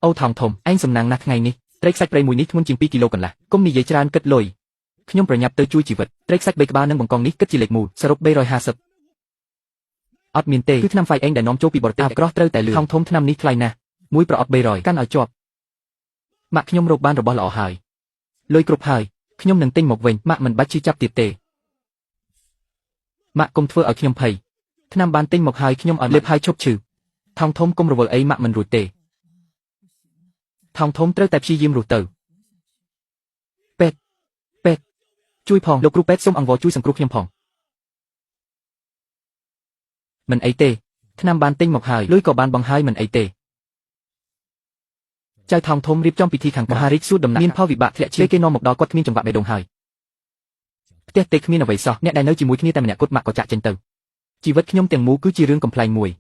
អូថោងធំឯងសំណាងណាស់ថ្ងៃនេះត្រីខ្សាច់ព្រៃមួយនេះធ្ងន់ជាង2គីឡូកន្លះគុំនិយាយច្រើនគិតលុយខ្ញុំប្រញាប់ទៅជួយជីវិតត្រីខ្សាច់3ក្បាលនិងបង្កងនេះគិតជាលេខមូលសរុប350អត់មានទេគឺថ្នាំហ្វៃអេងដែលនាំចូលពីបរទេសអាក្រោះត្រូវតែលឿនថោងធំថ្នាំនេះថ្លៃណាស់មួយប្រអប់300កាន់ឲ្យជាប់ម៉ាក់ខ្ញុំរកបានរបស់ល្អហើយលុយគ្រប់ហើយខ្ញុំនឹងទិញមកវិញម៉ាក់មិនបាច់ឈឺចាប់ទៀតទេម៉ាក់គុំធ្វើឲ្យខ្ញុំភ័យថ្នាំបានទិញមកហើយខ្ញុំឲ្យលេបហើយឈប់ឈឺថោងធំគុំរវល់អីម៉ាក់មិនរួចទេថោងធំត្រូវតែព្យាយាមរស់ទៅពេទ្យពេទ្យជួយផងលោកគ្រូពេទ្យសូមអង្វរជួយសង្គ្រោះខ្ញុំផងមិនអីទេថ្នាំបានទិញមកហើយលុយក៏បានបង្ហើយមិនអីទេចៅថោងធំរៀបចំពិធីខាងមហារាជសួតដំណាក់មានផលវិបាកធ្លាក់ឈាមគេនាំមកដល់គាត់គ្មានចង្វាក់បេះដូងហើយផ្ទះទេគ្មានអ្វីសោះអ្នកដែលនៅជាមួយគ្នាតែម្នាក់គត់ម៉ាក់ក៏ចាក់ចេញទៅជីវិតខ្ញុំទាំងមូលគឺជារឿងកំប្លែងមួយ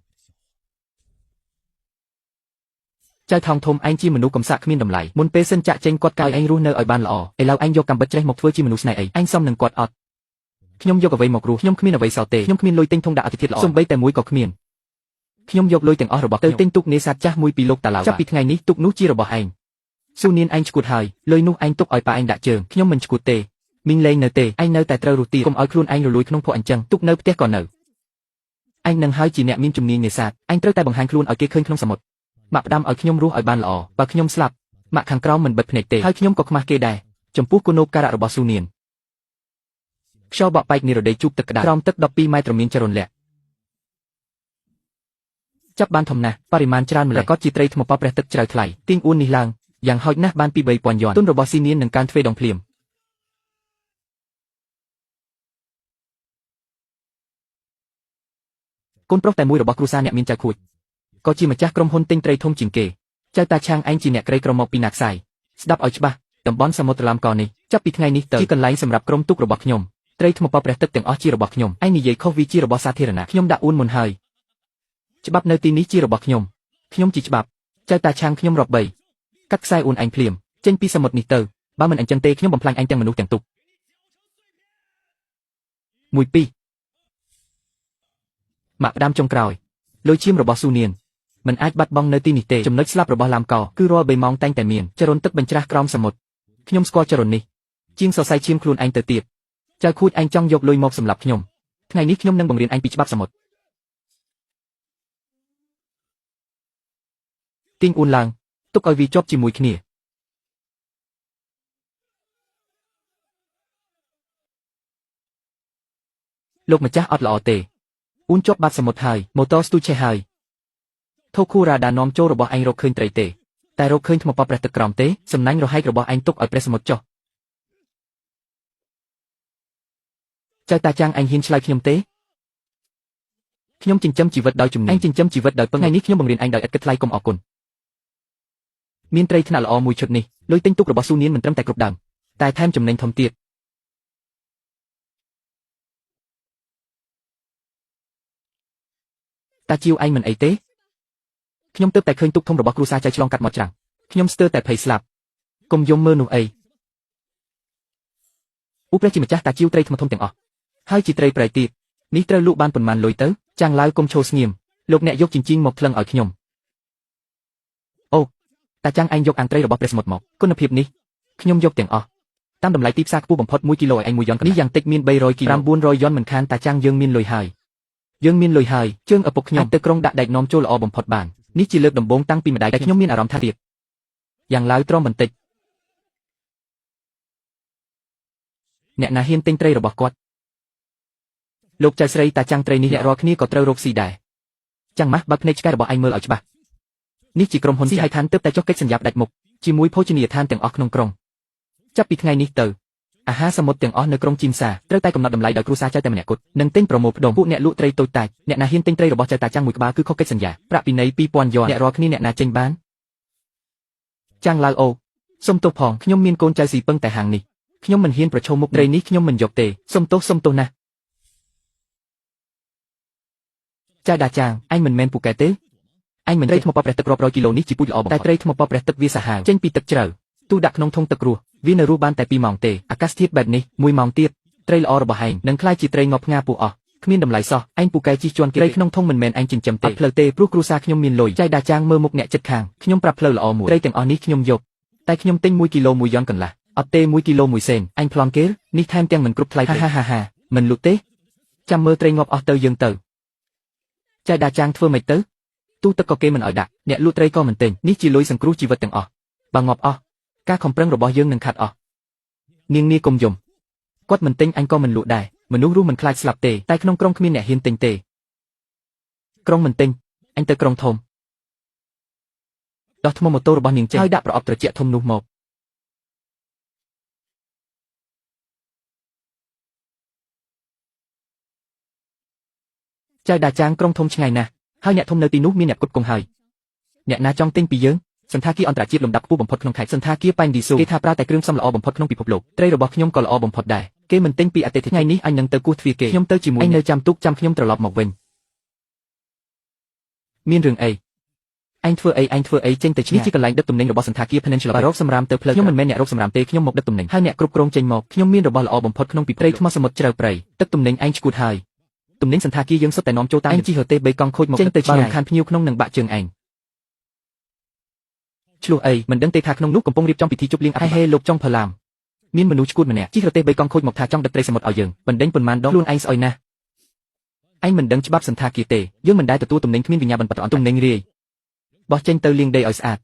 ចៅថោងធំឯងជាមនុស្សកំសាកគ្មានតម្លៃមុនពេលសិនចាក់ចេញគាត់កាយឯងរស់នៅឲ្យបានល្អឥឡូវឯងយកកាំបិតច្រេះមកធ្វើជាមនុស្សស្នេហ៍អីឯងសមនឹងគាត់អត់ខ្ញុំយកអ្វីមករស់ខ្ញុំគ្មានអ្វីសោះទេខ្ញុំគ្មានលុយទិញធុងដាក់អធិធិល្អសូម្បីតែមួយក៏គ្មានខ្ញុំយកលុយទាំងអស់របស់ទៅទិញទូកនេសាទចាស់មួយពីលោកតាឡាវចាប់ពីថ្ងៃនេះទូកនោះជារបស់ឯងស៊ូនៀនឯងឈួតហើយលុយនោះឯងទុកឲ្យប៉ាឯងដាក់ជើងខ្ញុំមិនឈួតទេមីងលេងនៅទេឯងនៅតែត្រូវរស់ទៀតកុំឲ្យខ្លួនឯងរលួយក្នុងភក់អញ្ចឹងទុកនៅផ្ទះក៏នៅឯងនឹងហើយជាអ្នកមានជំនាញនេសាទឯងត្រូវតែបង្ហាញខ្លួនឲ្យគេឃើញក្នុងសមុទ្រម៉ាក់ផ្ដាំឲ្យខ្ញុំរស់ឲ្យបានល្អបើខ្ញុំស្លាប់ម៉ាក់ខាងក្រោមមិនបិទភ្នែកទេហើយខ្ញុំក៏ខ្មាស់គេដែរចំពោះគុណូបការៈរបស់ស៊ូនៀនខ្យល់បក់បែកនិរដីជួបទឹកក្តៅក្រោមទឹក12ម៉ែត្រមានចរន្តលាក់ចាប់បានធំណាស់បរិមាណច្រើនម្ល៉េះប្រកាសជាត្រីថ្មប៉ព្រះទឹកជ្រៅថ្លៃទាញអួននេះឡើងយ៉ាងហោចណាស់បានពី3000យ័នទុនរបស់ស៊ីនៀននឹងកើនទ្វេដងភ្លាមកូនប្រុសតែមួយរបស់គ្រួសារអ្នកមានចៅខួចក៏ជាម្ចាស់ក្រុមហ៊ុនទិញត្រីធំជាងគេចៅតាឆាងឯងជាអ្នកក្រីក្រមកពីណាខ្សែស្ដាប់ឲ្យច្បាស់តំបន់សមុទ្រឡាមកនេះចាប់ពីថ្ងៃនេះទៅជាកន្លែងសម្រាប់ក្រុមទូករបស់ខ្ញុំត្រីថ្មប៉ព្រះទឹកទាំងអស់ជារបស់ខ្ញុំឯងនិយាយខុសវាជារបស់សាធារណៈខ្ញុំដាក់អួនមុនហើយច្បាប់នៅទីនេះជារបស់ខ្ញុំខ្ញុំជាច្បាប់ចៅតាឆាងខ្ញុំរាប់បីកាត់ខ្សែអួនឯងភ្លាមចេញពីសមុទ្រនេះទៅបើមិនអញ្ចឹងទេខ្ញុំបំផ្លាញឯងទាំងមនុស្សទាំងទូក1 2ម៉ាក់ផ្ដាំចុងក្រោយលុយឈាមរបស់ស៊ូនៀនមិនអាចបាត់បង់នៅទីនេះទេចំណុចស្លាប់របស់ឡាមកោគឺរាល់3ម៉ោងតែងតែមានចរន្តទឹកបញ្ច្រាស់ក្រោមសមុទ្រខ្ញុំស្គាល់ចរន្តនេះជាងសរសៃឈាមខ្លួនឯងទៅទៀតចៅខួចឯងចង់យកលុយមកសម្លាប់ខ្ញុំថ្ងៃនេះខ្ញុំនឹងបង្រៀនឯងពីច្បាប់សមុទ្រទាញអួនឡើងទុកឲ្យវាជាប់ជាមួយគ្នាលោកម្ចាស់អត់ល្អទេអួនជាប់បាត់សមុទ្រហើយម៉ូតូស្ទូចឆេះហើយថូគូរ៉ាដានាំចូលរបស់ឯងរកឃើញត្រីទេតែរកឃើញថ្មប៉ព្រះទឹកក្រោមទេសំណាញ់រហែករបស់ឯងទុកឲ្យព្រះសមុទ្រចុះចៅតាចាំងឯងហ៊ានឆ្លើយខ្ញុំទេខ្ញុំចិញ្ចឹមជីវិតដោយជំនាញឯងចិញ្ចឹមជីវិតដោយពឹងថ្ងៃនេះខ្ញុំបង្រៀនឯងដោយឥតគិតថ្លៃកុំអរគុណមានត្រីថ្នាក់ល្អមួយឈុតនេះលុយទិញទូករបស់ស៊ូនៀនមិនត្រឹមតែគ្រប់ដើមតែថែមចំណេញធំទៀតតាជាវឯងមិនអីទេខ្ញុំទើបតែឃើញទូកធំរបស់គ្រួសារចៅឆ្លងកាត់មកច្រាំងខ្ញុំស្ទើរតែភ័យស្លាប់កុំយំមើលនោះអីអូព្រះជាម្ចាស់តាជាវត្រីធំធំទាំងអស់ហើយជាត្រីប្រៃទៀតនេះត្រូវលក់បានប៉ុន្មានលុយទៅចាំងឡើយកុំឈោស្ងៀមលោកអ្នកយកជីងជីងមកថ្លឹងឲ្យខ្ញុំអូតាចាំងឯងយកអាំងត្រីរបស់ព្រះសមុទ្រមកគុណភាពនេះខ្ញុំយកទាំងអស់តាមតម្លៃទីផ្សារខ្ពស់បំផុត1គីឡូឲ្យឯង1យ៉ននេះយ៉ាងតិចមាន300គីឡូ900យ៉នមិនខានតាចាំងយើងមានលុយហើយយើងមានលុយហើយជើងឪពុកខ្ញុំទៅក្រុងដាក់ដែកនាំចូលល្អបំផុតបាននេះជាលើកដំបូងតាំងពីម្ដាយខ្ញុំមានអារម្មណ៍ថាទៀតយ៉ាងឡើយទ្រាំបន្តិចអ្នកណាហ៊ានទិញត្រីរបស់គាត់លោកចៅស្រីតាចាំងត្រីនេះអ្នករាល់គ្នាក៏ត្រូវរកស៊ីដែរចាំងម៉ាស់បើកភ្នែកឆ្កែរបស់ឯងមើលឲ្យច្បាស់នេះជាក្រុមហ៊ុនស៊ីហៃឋានទើបតែចុះកិច្ចសន្យាផ្ដាច់មុខជាមួយភោជនីយដ្ឋានទាំងអស់ក្នុងក្រុងចាប់ពីថ្ងៃនេះទៅអាហារសមុទ្រទាំងអស់នៅក្រុងជីមសាត្រូវតែកំណត់តម្លៃដោយគ្រួសារចៅតែម្នាក់គត់និងទិញប្រមូលផ្ដុំពួកអ្នកលក់ត្រីតូចតាចអ្នកណាហ៊ានទិញត្រីរបស់ចៅតាចាំងមួយក្បាលគឺខុសកិច្ចសន្យាប្រាក់ពិន័យ2000យ៉នអ្នករាល់គ្នាអ្នកណាចេញបានចាំងឡាវអូសុំទោសផងខ្ញុំមានកូនចៅស៊ីពឹងតែហាងនេះខ្ញុំមិនហ៊ានប្រឈមមុខត្រីនេះខ្ញុំមិនយកទេសុំទោសសុំទោសណាស់ចៅតាចាងឯងមិនមែនពូកែទេឯងមិនត្រីថ្មប៉ព្រះទឹករាប់រយគីឡូនេះជាពូជល្អបំផុតតែត្រីថ្មប៉ព្រះទឹកវាសាហាវចេញពីទឹកជ្រៅទូដាក់ក្នុងធុងទឹករស់វានៅរស់បានតែ2ម៉ោងទេអាកាសធាតុបែបនេះ1ម៉ោងទៀតត្រីល្អរបស់ឯងនឹងក្លាយជាត្រីងាប់ផ្ងាពោះអស់ គ្មានតម្លៃសោះឯងពូកែជិះជាន់គេត្រីក្នុងធុងមិនមែនឯងចិញ្ចឹមទេអត់ផ្លូវទេព្រោះគ្រួសារខ្ញុំមានលុយចៃដាចាងមើលមុខអ្នកចិត្តខាងខ្ញុំប្រាប់ផ្លូវល្អមួយត្រីទាំងអស់នេះខ្ញុំយកតែខ្ញុំទិញ1គីឡូ1យ៉នកន្លះអត់ទេ1គីឡូ1សេនអញប្លន់គេនេះថែមទាំងមិនគ្រប់ថ្លៃទេហាហាហាមិនលក់ទេចាំមើលត្រីងាប់អស់ទៅយើងទៅចៃដាចាងធ្វើម៉េចទៅទូទឹកក៏គេមិនឲ្យដាក់អ្នកលក់ត្រីក៏មិនទិញនេះជាលុយសង្គ្រោះជីវិតទាំងអស់បើងាប់អស់ការខំប្រឹងរបស់យើងនឹងខាត់អស់នាងនេះកុំយំគាត់មិនទិញអញក៏មិនលក់ដែរមនុស្សរស់មិនខ្លាចស្លាប់ទេតែក្នុងក្រុងគ្មានអ្នកហ៊ានទិញទេក្រុងមិនទិញអញទៅក្រុងធំដោះថ្មម៉ូតូរបស់នាងចេញហើយដាក់ប្រអប់ត្រជាក់ធំនោះមកចៅដាចាងក្រុងធំឆ្ងាយណាស់ហើយអ្នកធំនៅទីនោះមានអ្នកផ្គត់ផ្គង់ហើយអ្នកណាចង់ទិញពីយើងសន្តាគារអន្តរជាតិលំដាប់ខ្ពស់បំផុតក្នុងខេត្តសន្តាគារប៉ែនឌីស៊ូគេថាប្រើតែគ្រឿងផ្សំល្អបំផុតក្នុងពិភពលោកត្រីរបស់ខ្ញុំក៏ល្អបំផុតដែរគេមិនទិញពីអតិថិថ្ងៃនេះអញនឹងទៅគោះទ្វារគេខ្ញុំទៅជាមួយអញនៅចាំទូកចាំខ្ញុំត្រឡប់មកវិញមានរឿងអីអញធ្វើអីអញធ្វើអីចេញទៅឆ្ងាយនេះជាកន្លែងដឹកទំនិញរបស់សន្តាគារ Peninsula រកសម្រាមទៅផ្លូវខ្ញុំមិនមែនអ្នករកសម្រាមទេខ្ញុំមកដឹកទំនិញហើយអ្នកគ្រប់គ្រងចេញមកខ្ញុំមានរបស់ល្អបំផុតក្នុងពិភពត្រីថ្មសមុទ្រជ្រៅព្រៃទឹកទំនិញឯងឈួតហើយទំនិញសន្តាគារយើងសុទ្ធតែនាំចូលតាមអញជិះរទេះបីកង់ខូចមកចេញទៅឆ្ងាយរំខានភ្ញៀវក្នុងនឹងបាក់ជើងឯងឆ្លោះអីមិនដឹងទេថាក្នុងនោះកំពុងរៀបចំពិធីជប់លៀងហេហេលោកចុងផឡាមមានមនុស្សឈួតម្នាក់ជិះរទេះបីកង់ខូចមកថាចង់ដឹកត្រីសមុទ្រឲ្យយើងបណ្ដេញប៉ុន្មានដងខ្លួនឯងស្អុយណាស់ឯងមិនដឹងច្បាប់សន្តាគារទេយើងមិនដែលទទួលទំនិញគ្មានវិញ្ញាបនបត្រទំនិញរាយបោះចេញទៅលាងដីឲ្យស្អាត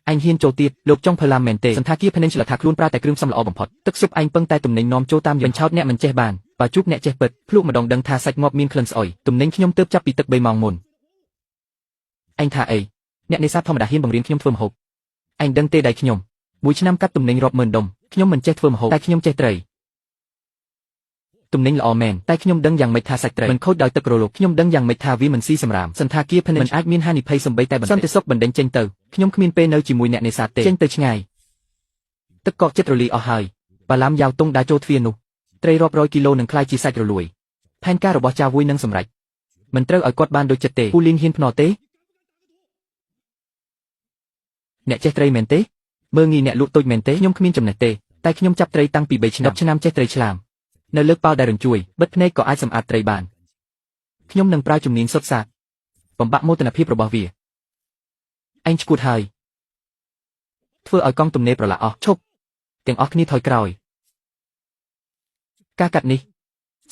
អញហ៊ានចូលទៀតលោកចុងផឡាមមែនទេសន្តាគារ Peninsula ថាខ្លួនប្រើតែគ្រឿងផ្សំល្អបំផុតទឹកស៊ុបឯងពឹងតែទំនិញនាំចូលតាមបញ្ឆោតអ្នកមិនចេះបានបើជួបអ្នកចេះពិតភ្លក់ម្ដងដឹងថាសាច់ងាប់មានក្លិនស្អុយទំនិញខ្ញុំទើបចាប់ពីទឹក3ម៉ោងមុនឯងថាអីអ្នកនេសាទធម្មតាហ៊ានបង្រៀនខ្ញុំធ្វើម្ហូបឯងដឹងទេដៃខ្ញុំមួយឆ្នាំកាត់ទំនិញរាប់ម៉ឺនដុំខ្ញុំមិនចេះធ្វើម្ហូបតែខ្ញុំចេះត្រីទំនិញល្អមែនតែខ្ញុំដឹងយ៉ាងម៉េចថាសាច់ត្រីមិនខូចដោយទឹករលកខ្ញុំដឹងយ៉ាងម៉េចថាវាមិនស៊ីសម្រាមសន្តាគារ Peninsula មិនអាចមានហានិភ័យសំបីតែបន្តិចសន្តិសុខបណ្ដេញចេញទៅខ្ញុំគ្មានពេលនៅជាមួយអ្នកនេសាទទេចេញទៅឆ្ងាយទឹកកកចិត្តរលីអស់ហើយបាឡាំយ៉ាវតុងដើរចូលទ្វារនោះត្រីរាប់រយគីឡូនឹងក្លាយជាសាច់រលួយផែនការរបស់ចាវួយនឹងសម្រេចមិនត្រូវឲ្យគាត់បានដូចចិត្តទេពូលីងហ៊ានភ្នាល់ទេអ្នកចេះត្រីមែនទេមើងងាយអ្នកលក់តូចមែនទេខ្ញុំគ្មានចំណេះទេតែខ្ញុំចាប់ត្រីតាំងពី3ឆ្នាំ10ឆ្នាំចេះត្រីឆ្លាមនៅលើកប៉ាល់ដែលរញ្ជួយបិទភ្នែកក៏អាចសម្អាតត្រីបានខ្ញុំនឹងប្រើជំនាញសុទ្ធសាធបំបាក់មោទនភាពរបស់វាឯងឈួតហើយធ្វើឲ្យកង់ទំនេរប្រឡាក់អស់ឈប់ទាំងអស់គ្នាថយក្រោយការកាត់នេះ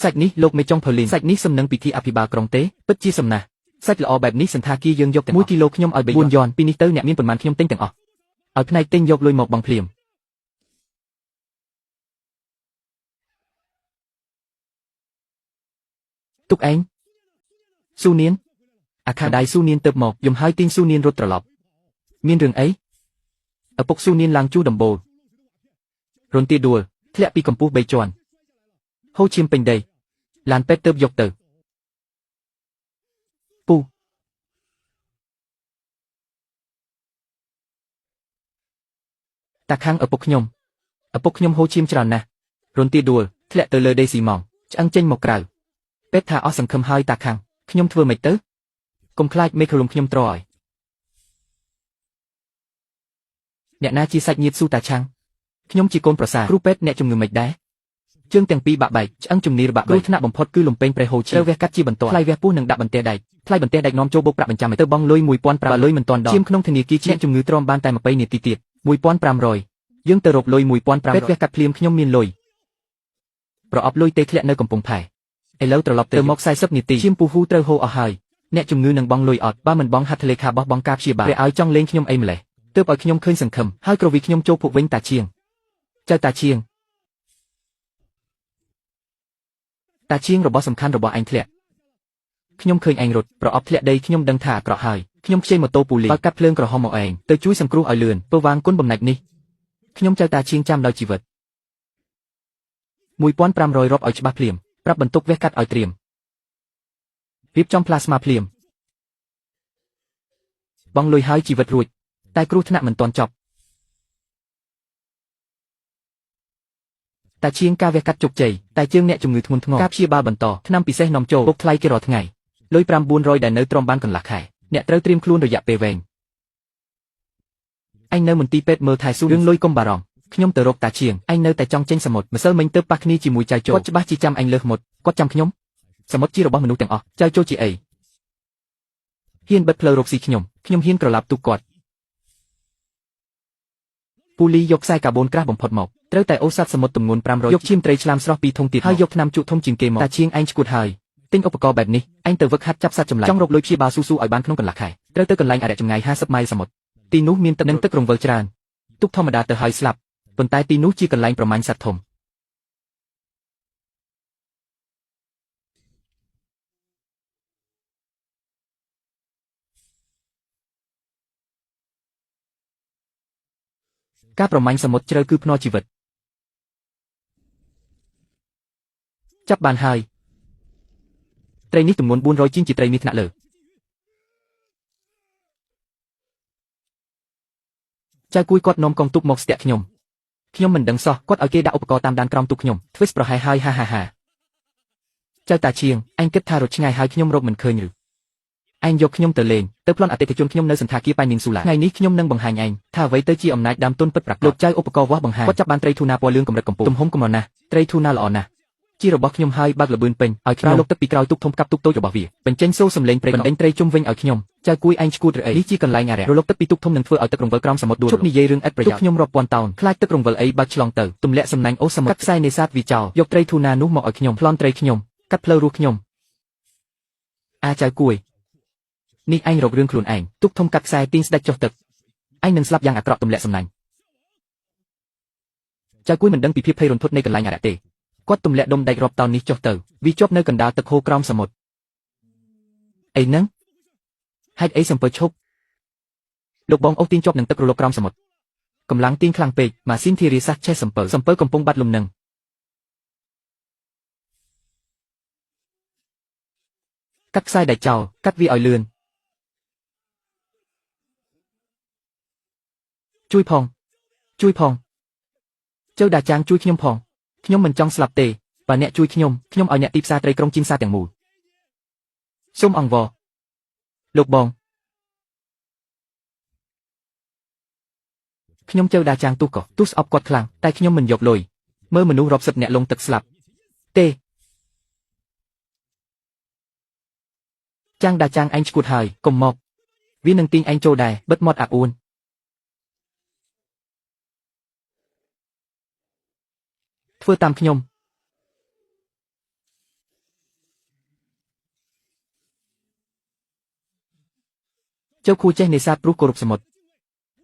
សាច់នេះលោកមេចុងផូលីនសាច់នេះសំនឹងពិធីអភិបាលក្រុងទេពិតជាសំណាស់សាច់ល្អបែបនេះសន្តាគារយើងយកទាំង1គីឡូខ្ញុំឲ្យ4យ៉នពីនេះទៅអ្នកមានប៉ុន្មានខ្ញុំទិញទាំងអស់ឲ្យផ្នែកទិញយកលុយមកបង់ភ្លាមទុកឯងស៊ូនៀនអាខាដៃស៊ូនៀនទៅមកយំហើយទាញស៊ូនៀនរត់ត្រឡប់មានរឿងអីឪពុកស៊ូនៀនឡើងជួដំបូលរន្ទាដួលធ្លាក់ពីកម្ពស់3ជាន់ហូរឈាមពេញដីឡានពេទ្យទៅយកទៅពូតាខាងឪពុកខ្ញុំហូរឈាមច្រើនណាស់រន្ទាដួលធ្លាក់ទៅលើដីស៊ីម៉ង់ឆ្អឹងចេញមកក្រៅពេទ្យថាអស់សង្ឃឹមហើយតាខាងខ្ញុំធ្វើម៉េចទៅកុំខ្លាចមេឃលំខ្ញុំត្រឲ្យអ្នកណាជាសាច់ញាតិស៊ូតាឆាំងខ្ញុំជាកូនប្រសាគ្រូពេទ្យអ្នកជំងឺមិនដែរជើងទាំងពីរបាក់បែកឆ្អឹងជំនីរបាក់បែកគ្រោះថ្នាក់បំផុតគឺលំពេងប្រេះហូរឈាមត្រូវវះកាត់ជាបន្ទាន់ថ្លៃវះពោះនិងដាក់បន្ទះដែកថ្លៃបន្ទះដែកនាំចូលបូកប្រាក់បញ្ចាំទៅបង់លុយ1500លុយមិនទាន់ដល់ឈាមក្នុងធនាគារអ្នកជំងឺទ្រាំបានតែ20នាទីទៀត1500យើងទៅរកលុយ1500ពេទ្យវះកាត់ភ្លាមខ្ញុំមានលុយប្រអប់លុយទេធ្លាក់នៅកំពង់ផែឥឡូវត្រឡប់ទៅមក40នាទីឈាមពូហ៊ូត្រូវហូរអស់ហើយអ្នកជំងឺនឹងបង់លុយអត់បើមិនបង់ហត្ថលេខាបោះបង់ការព្យាបាលព្រះឲ្យចង់លេងខ្ញុំអីម្លេះទើបឲ្យខ្ញុំឃើញសង្ឃឹមហើយក្រវីខ្ញុំចូលភពវិញតាឈៀងចៅតាឈៀងតាឈៀងរបស់សំខាន់របស់ឯងធ្លាក់ខ្ញុំឃើញឯងរត់ប្រអប់ធ្លាក់ដីខ្ញុំដឹងថាអាក្រក់ហើយខ្ញុំខ្ចីម៉ូតូពូលីបើកាត់ភ្លើងក្រហមមកឯងទៅជួយសង្គ្រោះឲ្យលឿនពើវាងគុណបំណាច់នេះខ្ញុំចៅតាឈៀងចាំដល់ជីវិត1500រាប់ឲ្យច្បាស់ភ្លាមប្រាប់បន្ទុកវះកាត់ឲ្យត្រៀមរៀបចំផ្លាស្មាភ្លាមបង់លុយហើយជីវិតរួចតែគ្រោះថ្នាក់មិនទាន់ចប់តាឈៀងការវះកាត់ជោគជ័យតែជើងអ្នកជំងឺធ្ងន់ធ្ងរការព្យាបាលបន្តថ្នាំពិសេសនាំចូលបុកថ្លៃគេរាល់ថ្ងៃលុយ900ដែលនៅទ្រាំបានកន្លះខែអ្នកត្រូវត្រៀមខ្លួនរយៈពេលវែងឯងនៅមន្ទីរពេទ្យមើលថែស៊ូរឿងលុយកុំបារម្ភ ខ្ញុំទៅរកតាឈៀងឯងនៅតែចង់ចេញសមុទ្រម្សិលមិញទើបប៉ះគ្នាជាមួយចៅជោគាត់ច្បាស់ជាចាំឯងលើសមុទ្រគាត់ចាំខ្ញុំសមុទ្រជារបស់មនុស្សទាំងអស់ចៅជោជាអីហ៊ានបិទផ្លូវរកស៊ីខ្ញុំខ្ញុំហ៊ានក្រឡាប់ទូកគាត់ពូលីយកខ្សែកាបូនក្រាស់បំផុតមកត្រូវតែអូសសត្វសមុទ្រទម្ងន់500យកឈាមត្រីឆ្លាមស្រស់ពីរធុងទៀតហើយយកថ្នាំជក់ធំជាងគេមកតាឈៀងឯងឈួតហើយទិញឧបករណ៍បែបនេះឯងទៅវឹកហាត់ចាប់សត្វចម្លែកចង់រកលុយព្យាបាលស៊ូស៊ូឲ្យបានក្នុងកន្លះខែត្រូវទៅកន្លែងអរិយចម្ងាយ50ម៉ាយលសមុទ្រទីនោះមានទឹកនិងទឹករង្វិលច្រើនទុកធម្មតាទៅហើយស្លាប់ប៉ុន្តែទីនោះជាកន្លែងប្រមាញ់សត្វធំការប្រមាញ់សមុទ្រជ្រៅគឺភ្នាល់ជីវិតចាប់បានហើយត្រីនេះទម្ងន់400ជាងជាត្រីមាសថ្នាក់លើចៅគួយគាត់នាំកងទូកមកស្ទាក់ខ្ញុំខ្ញុំមិនដឹងសោះគាត់ឲ្យគេដាក់ឧបករណ៍តាមដានក្រោមទូកខ្ញុំធ្វេសប្រហែសហើយហាហាហាចៅតាឈៀងឯងគិតថារត់ឆ្ងាយហើយខ្ញុំរកមិនឃើញឬឯងយកខ្ញុំទៅលេងទៅប្លន់អតិថិជនខ្ញុំនៅសន្តាគារប៉ែននីនស៊ូឡាថ្ងៃនេះខ្ញុំនឹងបង្ហាញឯងថាអ្វីទៅជាអំណាចដើមទុនពិតប្រាកដលោកចៅឧបករណ៍វាស់បង្ហាញគាត់ចាប់បានត្រីធូណាពណ៌លឿងកម្រិតកំពូលទំហំកម្រណាស់ត្រីធូណាល្អណាស់ជារបស់ខ្ញុំហើយបើកលបឿនពេញឲ្យខ្ញុំលោកទឹកពីក្រោយទូកធំកាប់ទូកតូចរបស់វាបញ្ចេញសូរសំឡេងព្រៃបណ្ដេញត្រីជុំវិញឲ្យខ្ញុំចៅគួយឯងឈួតឬអីនេះជាកន្លែងអារក្សរលកទឹកពីទូកធំនឹងធ្វើឲ្យទឹករង្វិលក្រោមសមុទ្រដួលឈប់និយាយរឿងឥតប្រយោជន៍ខ្ញុំរាប់ពាន់តោនខ្លាចទឹករង្វិលអីបើកឆ្លងទៅទម្លាក់សំណាញ់អូសសមុទ្រកាត់ខ្សែនេសាទវាចោលយកត្រីធូណានោះមកឲ្យខ្ញុំប្លន់ត្រីខ្ញុំកាត់ផ្លូវរស់ខ្ញុំអាចៅគួយនេះឯងរករឿងខ្លួនឯងទូកធំកាត់ខ្សែទាញស្ដេចចុះទឹកឯងនឹងស្លាប់យ៉ាងអាក្រក់ទម្លាក់សំណាញ់ចៅគួយមិនដឹងពីភាពភ័យរន្ធត់នៃកន្លែងអារក្សទេគាត់ទម្លាក់ដុំដែករាប់តោននេះចុះទៅវាជាប់នៅកណ្ដាលទឹកហូរក្រោមសមុទ្រអីហ្នឹងហេតុអីសំពើឈប់លោកបងអូសទាញជាប់នឹងទឹករលកក្រោមសមុទ្រកម្លាំងទាញខ្លាំងពេកម៉ាស៊ីនធារាសាស្ត្រឆេះសំពើសំពើកំពុងបាត់លំនឹងកាត់ខ្សែដែកចោលកាត់វាឲ្យលឿនជួយផងជួយផងចៅដាចាងជួយខ្ញុំផងខ្ញុំមិនចង់ស្លាប់ទេបើអ្នកជួយខ្ញុំខ្ញុំឲ្យអ្នកទីផ្សារត្រីក្រុងជីមសាទាំងមូលសូមអង្វរលោកបងខ្ញុំចៅដាចាងទុះក៏ទុះស្អប់គាត់ខ្លាំងតែខ្ញុំមិនយកលុយមើលមនុស្សរាប់សិបអ្នកលងទឹកស្លាប់ទេចាងដាចាងឯងឈួតហើយកុំមកវានឹងទាញឯងចូលដែរបិទមាត់អាអួនធ្វើតាមខ្ញុំចៅគួរចេះនេសាទព្រោះគោរពសមុទ្រ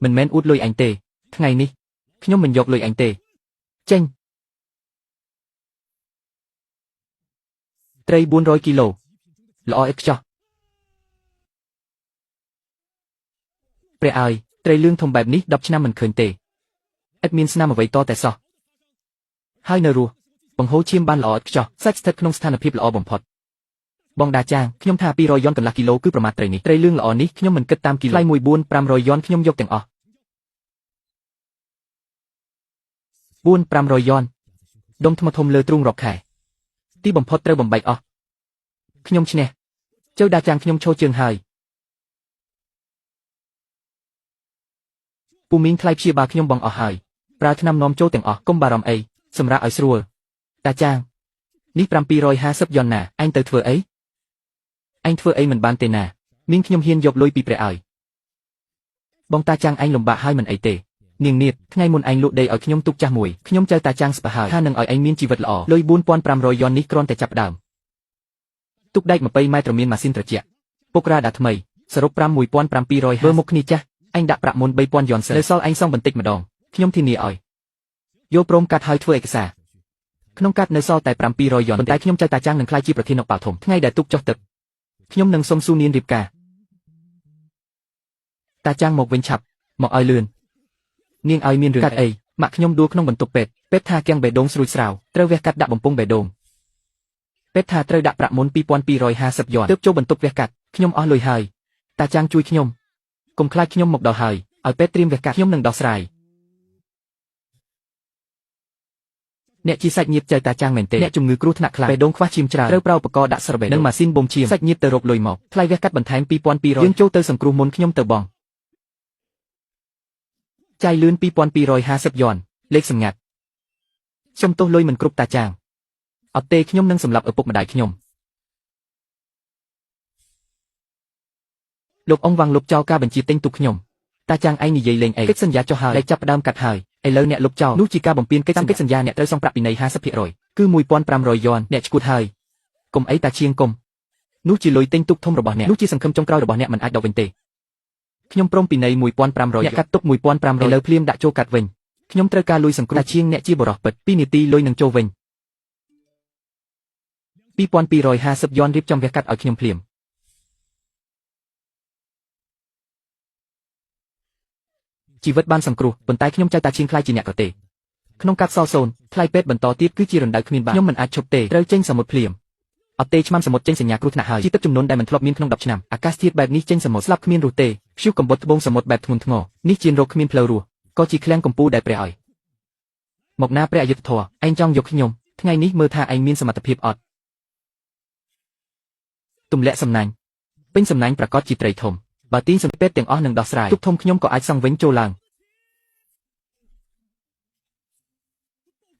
មិនមែនអួតលុយអញទេថ្ងៃនេះខ្ញុំមិនយកលុយអញទេចេញត្រី400គីឡូល្អឥតខ្ចោះព្រះអើយត្រីលឿងធំបែបនេះ10ឆ្នាំមិនឃើញទេឥតមានស្នាមអ្វីតតែសោះហើយនៅរស់បង្ហូរឈាមបានល្អឥតខ្ចោះសាច់ស្ថិតក្នុងស្ថានភាពល្អបំផុតបងដាចាងខ្ញុំថា200យ៉ុនកន្លះគីឡូគឺប្រមាថត្រីនេះត្រីលឿងល្អនេះខ្ញុំមិនគិតតាមគីឡូថ្លៃ14500យ៉ុនខ្ញុំយកទាំងអស់4500យ៉ុនដុំថ្មធំលើទ្រូងរាប់ខែទីបំផុតត្រូវបំបែកអស់ខ្ញុំឈ្នះចៅដាចាងខ្ញុំឈរជើងហើយពូមីងថ្លៃព្យាបាលខ្ញុំបងអស់ហើយប្រើថ្នាំនាំចូលទាំងអស់កុំបារម្ភអីសម្រាប់ឲ្យស្រួលតាចាងនេះ750យ៉ុនណាឯងទៅធ្វើអីឯងធ្វើអីមិនបានទេណាមីងខ្ញុំហ៊ានយកលុយពីព្រះឲ្យបងតាចាងឯងលំបាកហើយមិនអីទេនាងនាតថ្ងៃមុនឯងលក់ដីឲ្យខ្ញុំទុកចាស់មួយខ្ញុំចៅតាចាងស្បហើយថានឹងឲ្យឯងមានជីវិតល្អលុយ4500យ៉ុននេះគ្រាន់តែចាប់ដើមទុកដែក20ម៉ែត្រមានម៉ាស៊ីនត្រជាក់ពុករ៉ាដាថ្មីសរុប5750មើលមុខគ្នាចាស់ឯងដាក់ប្រាក់មុន3000យ៉ុនសិននៅសល់ឯងសងបន្តិចម្ដងខ្ញុំធានាឲ្យយកព្រមកាត់ហើយធ្វើឯកសារក្នុងកាត់នៅសល់តែ700យ៉ុនប៉ុន្តែខ្ញុំចៅតាចាងនឹងក្លាយជាប្រធានអុកប៉ាល់ធំថ្ងៃដែលទុកចុះទឹកខ្ញុំនឹងសុំស៊ូនានរៀបការតាចាងមកវិញឆាប់មកឲ្យលឿននាងឲ្យមានរឿងកាត់អីម៉ាក់ខ្ញុំដួលក្នុងបន្ទប់ពេទ្យពេទ្យថាគាំងបេះដូងស្រួចស្រាវត្រូវវះកាត់ដាក់បំពង់បេះដូងពេទ្យថាត្រូវដាក់ប្រាក់មុន2250យ៉ុនទើបចូលបន្ទប់វះកាត់ខ្ញុំអស់លុយហើយតាចាងជួយខ្ញុំកុំខ្លាចខ្ញុំមកដល់ហើយឲ្យពេទ្យត្រៀមវះកាត់ខ្ញុំនឹងដោះស្រាយអ្នកជាសាច់ញាតិចៅតាចាងមែនទេអ្នកជំងឺគ្រោះថ្នាក់ខ្លាំងបេះដូងខ្វះឈាមច្រើនត្រូវប្រើឧបករណ៍ដាក់ស្របេះនិងម៉ាស៊ីនបូមឈាមសាច់ញាតិទៅរកលុយមកថ្លៃវះកាត់បន្ថែម2200យើងចូលទៅសង្គ្រោះមុនខ្ញុំទៅបងចាយលឿន2250យ៉ុន លេខសម្ងាត់សុំទោសលុយមិនគ្រប់តាចាងអត់ទេខ្ញុំនឹងសម្លាប់ឪពុកម្ដាយខ្ញុំលោកអង្វាំងលុបចោលការបញ្ជាទិញទូកខ្ញុំតាចាងឯងនិយាយលេងអីកិច្ចសន្យាចុះហើយលេខចាប់ផ្ដើមកាត់ហើយឥឡូវអ្នកលុបចោលនោះជាការបំពានកិច្ចសន្យាអ្នកត្រូវសងប្រាក់ពិន័យ 50% គឺ 1500 យ័នអ្នកឈួតហើយកុំអីតាឈៀងកុំនោះជាលុយទិញទូកធំរបស់អ្នកនោះជាសង្ឃឹមចុងក្រោយរបស់អ្នកមិនអាចដកវិញទេខ្ញុំព្រមពិន័យ 1500 អ្នកកាត់ទុក 1500 ឥឡូវភ្លាមដាក់ចូលកាត់វិញខ្ញុំត្រូវការលុយសង្គ្រោះតាឈៀងអ្នកជាបុរសពិត2នាទីលុយនឹងចូលវិញ 2250 យ័នរៀបចំវះកាត់ឲ្យខ្ញុំភ្លាមជីវិតបានសង្គ្រោះប៉ុន្តែខ្ញុំចៅតាឈៀងខ្លាយជាអ្នកប្រទេក្នុងកាត់សល់សូន្យថ្លៃពេទ្យបន្តទៀតគឺជារណ្ដៅគ្មានបានខ្ញុំមិនអាចឈប់ទេត្រូវចេញសមុទ្រភ្លាមអត់ទេឆ្មាំសមុទ្រចេញសញ្ញាគ្រោះថ្នាក់ហើយជាទឹកចំនួនដែលមិនធ្លាប់មានក្នុង10ឆ្នាំអាកាសធាតុបែបនេះចេញសមុទ្រស្លាប់គ្មានរស់ទេព្យុះកំបុតត្បូងសមុទ្របែបធ្ងន់ធ្ងរនេះជារោគគ្មានផ្លូវរស់ក៏ជាឃ្លាំងកំពូលដែលព្រះឲ្យមកណាព្រះអយុត្តិធម៌ឯងចង់យកខ្ញុំថ្ងៃនេះមើលថាឯងមានសមត្ថភាពអត់ទម្លាក់សំណាញ់ពេញសំណាញ់ប្រកាសជាត្រីធំបើទាញសំពេទ្យទាំងអស់នឹងដោះស្រាយទុកធំខ្ញុំក៏អាចសង់វិញចូលឡើង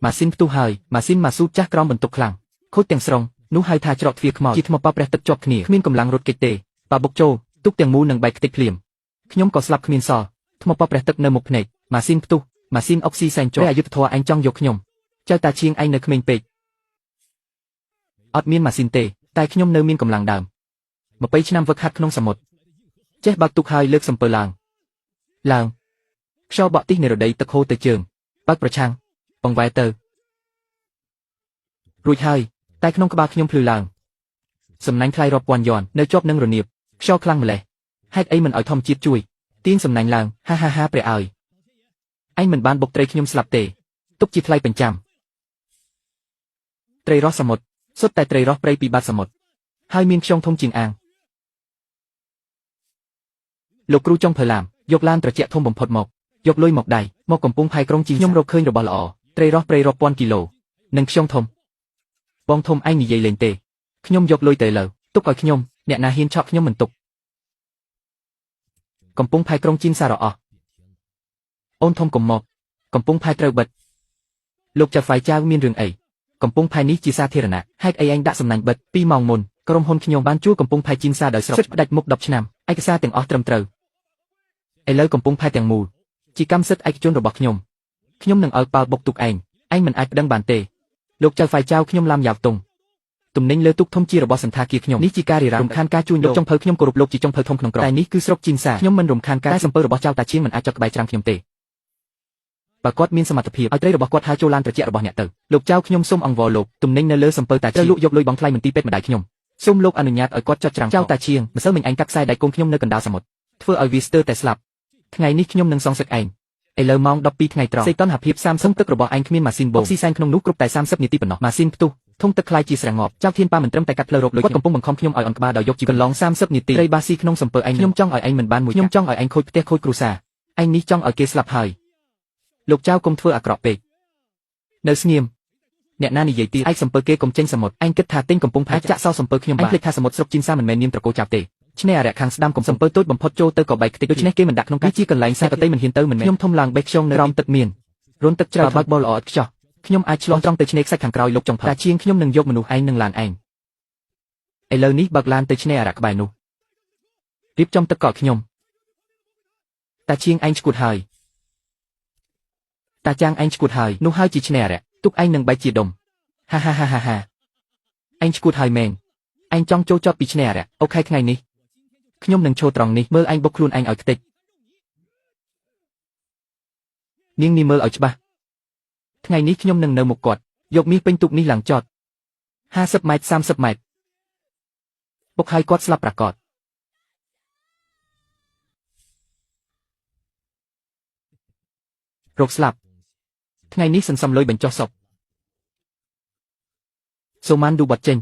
ម៉ាស៊ីនផ្ទុះហើយម៉ាស៊ីនម៉ាស៊ូតចាស់ក្រោមបន្ទុកខ្លាំងខូចទាំងស្រុងនោះហៅថាច្រកទ្វារខ្មោចជាថ្មប៉ព្រះទឹកជាប់គ្នាគ្មានកម្លាំងរត់គេចទេបើបុកចូលទុកទាំងមូលនឹងបែកខ្ទេចភ្លាមខ្ញុំក៏ស្លាប់គ្មានសល់ថ្មប៉ព្រះទឹកនៅមុខភ្នែកម៉ាស៊ីនផ្ទុះម៉ាស៊ីនអុកស៊ីសែនជាប់ព្រះអយុត្តិធម៌ឯងចង់យកខ្ញុំចៅតាឈៀងឯងនៅក្មេងពេកអត់មានម៉ាស៊ីនទេតែខ្ញុំនៅមានកម្លាំងដើម20ឆ្នាំវឹកហាត់ក្នុងសមុទ្រចេះបើកទូកហើយលើកសំពើឡើងឡើងខ្យល់បក់ទិសនិរដីទឹកហូរទៅជើងបើកប្រឆាំងបង្វែរទៅរួចហើយតែក្នុងក្បាលខ្ញុំភ្លឺឡើងសំណាញ់ថ្លៃរាប់ពាន់យ័ននៅជាប់នឹងរនៀបខ្យល់ខ្លាំងម្លេះហេតុអីមិនឲ្យធម្មជាតិជួយទាញសំណាញ់ឡើងហាហាហាព្រះឲ្យឯងមិនបានបុកត្រីខ្ញុំស្លាប់ទេទុកជាថ្លៃបញ្ចាំត្រីរស់សមុទ្រសុទ្ធតែត្រីរស់ព្រៃពីបាតសមុទ្រហើយមានខ្យងធំជាងអាងលោកគ្រូចុងភៅឡាមយកឡានត្រជាក់ធំបំផុតមកយកលុយមកដៃមកកំពង់ផែក្រុងជីខ្ញុំរកឃើញរបស់ល្អត្រីរស់ព្រៃរាប់ពាន់គីឡូនិងខ្យងធំបងធំឯងនិយាយលេងទេខ្ញុំយកលុយទៅលើទុកឲ្យខ្ញុំអ្នកណាហ៊ានឆក់ខ្ញុំមិនទុកកំពង់ផែក្រុងជីនសារអស់អូនធំកុំមកកំពង់ផែត្រូវបិទលោកចាហ្វៃចៅមានរឿងអីកំពង់ផែនេះជាសាធារណៈហេតុអីឯងដាក់សំណាញ់បិទ2ម៉ោងមុនក្រុមហ៊ុនខ្ញុំបានជួលកំពង់ផែជីនសាដោយស្រុកផ្ដាច់មុខ10ឆ្នាំឯកសារទាំងអស់ត្រឹមត្រូវឥឡូវកំពង់ផែទាំងមូលជាកម្មសិទ្ធិឯកជនរបស់ខ្ញុំខ្ញុំនឹងឲ្យប៉ាល់បុកទូកឯងឯងមិនអាចប្តឹងបានទេលោកចៅហ្វៃចៅខ្ញុំឡាំយ៉ាវតុងទំនិញលើទូកធំជារបស់សន្តាគារខ្ញុំនេះជាការរារំខានការជួញដូរចុងភៅខ្ញុំគោរពលោកជាចុងភៅធំក្នុងក្រុងតែនេះគឺស្រុកជីនសាខ្ញុំមិនរំខានការតែសំពើរបស់ចៅតាឈៀងមិនអាចចុចក្បែរច្រាំងខ្ញុំទេបើគាត់មានសមត្ថភាពឲ្យត្រីរបស់គាត់ហើចូលឡានត្រជាក់របស់អ្នកទៅលោកចៅខ្ញុំសូមអង្វរលោកទំនិញនៅលើសំពើតាត្រូវលក់យកលុយបង់ថ្លៃមន្ទីរពេទ្យម្ដាយខ្ញុំសូមលោកអនុញ្ញាតឲ្យគាត់ចុចច្រាំងចៅតាឈៀងម្សិលមិញឯងកាត់ខ្សែដៃកូនខ្ញុំនៅកណ្ដាលសមុទ្រធ្វើឲ្យវាស្ទើរតែស្លាប់ថ្ងៃនេះខ្ញុំនឹងសងសឹកឯងឥឡូវម៉ោង12ថ្ងៃត្រង់សីតុណ្ហភាព30ទឹករបស់ឯងគ្មានម៉ាស៊ីនបូមស៊ីសែនក្នុងនោះគ្រប់តែ30នាទីប៉ុណ្ណោះម៉ាស៊ីនផ្ទុះធុងទឹកខ្លាយជាស្រះងាប់ចៅធានប៉ាមិនត្រឹមតែកាត់ផ្លូវរកលុយគាត់កំពុងបង្ខំខ្ញុំឲ្យអន់ក្បាលដោយយកជីកន្លង30នាទីត្រីបាស៊ីក្នុងសំពើឯងខ្ញុំចង់ឲ្យឯងមិនបានមួយខ្ញុំចង់ឲ្យឯងខូចផ្ទះខូចគ្រួសារឯងនេះចង់ឲ្យគេស្លាប់ហើយលោកចៅកុំធ្វើអាក្រក់ពេកនៅស្ងៀមអ្នកណានិយាយទៀតឯងសំពើគេកុំចេញសមុទ្រឯងគិតថាទិញកំពុងផែចាក់សោសំពើខ្ញុំបានឯងភ្លេចថាសមុទ្រស្រុកជីនសាមិនមែននាមត្រកូលចាប់ទេឆ្នេរអរិយខាងស្ដាំកំសំពើតូចបំផុតចូលទៅក៏បែកខ្ទេចដូច្នេះគេមិនដាក់ក្នុងការជាកន្លែងសារកតីមិនហ៊ានទៅមិនមែនខ្ញុំធំឡើងបេះខ្យងនៅក្រោមទឹកមានរុនទឹកជ្រៅបើកបលល្អឥតខ្ចោះខ្ញុំអាចឆ្លងត្រង់ទៅឆ្នេរខ្សាច់ខាងក្រោយលោកចុងភៅតាជាងខ្ញុំនឹងយកមនុស្សឯងនឹងឡានឯងឥឡូវនេះបើកឡានទៅឆ្នេរអរិយក្បែរនោះរៀបចំទឹកកកខ្ញុំតាជាងឯងឈួតហើយតាចាងឯងឈួតហើយនោះហើយជាឆ្នេរអរិយទុកឯងនឹងបែកជាដុំហាហាហាហាហាឯងឈួតហើយមែនឯងចង់ចូលចតពីឆ្នេរអរិយអូខេថ្ងៃនេះខ្ញុំនឹងឈរត្រង់នេះមើលឯងបុកខ្លួនឯងឲ្យខ្ទេចនាងនេះមើលឲ្យច្បាស់ថ្ងៃនេះខ្ញុំនឹងនៅមុខគាត់យកមាសពេញទូកនេះឡើងចត50ម៉ែត្រ30ម៉ែត្របុកឲ្យគាត់ស្លាប់ប្រកបរោគស្លាប់ថ្ងៃនេះសន្សំលុយបញ្ចុះសពសូម៉ាន់ឌូបត់ចេញ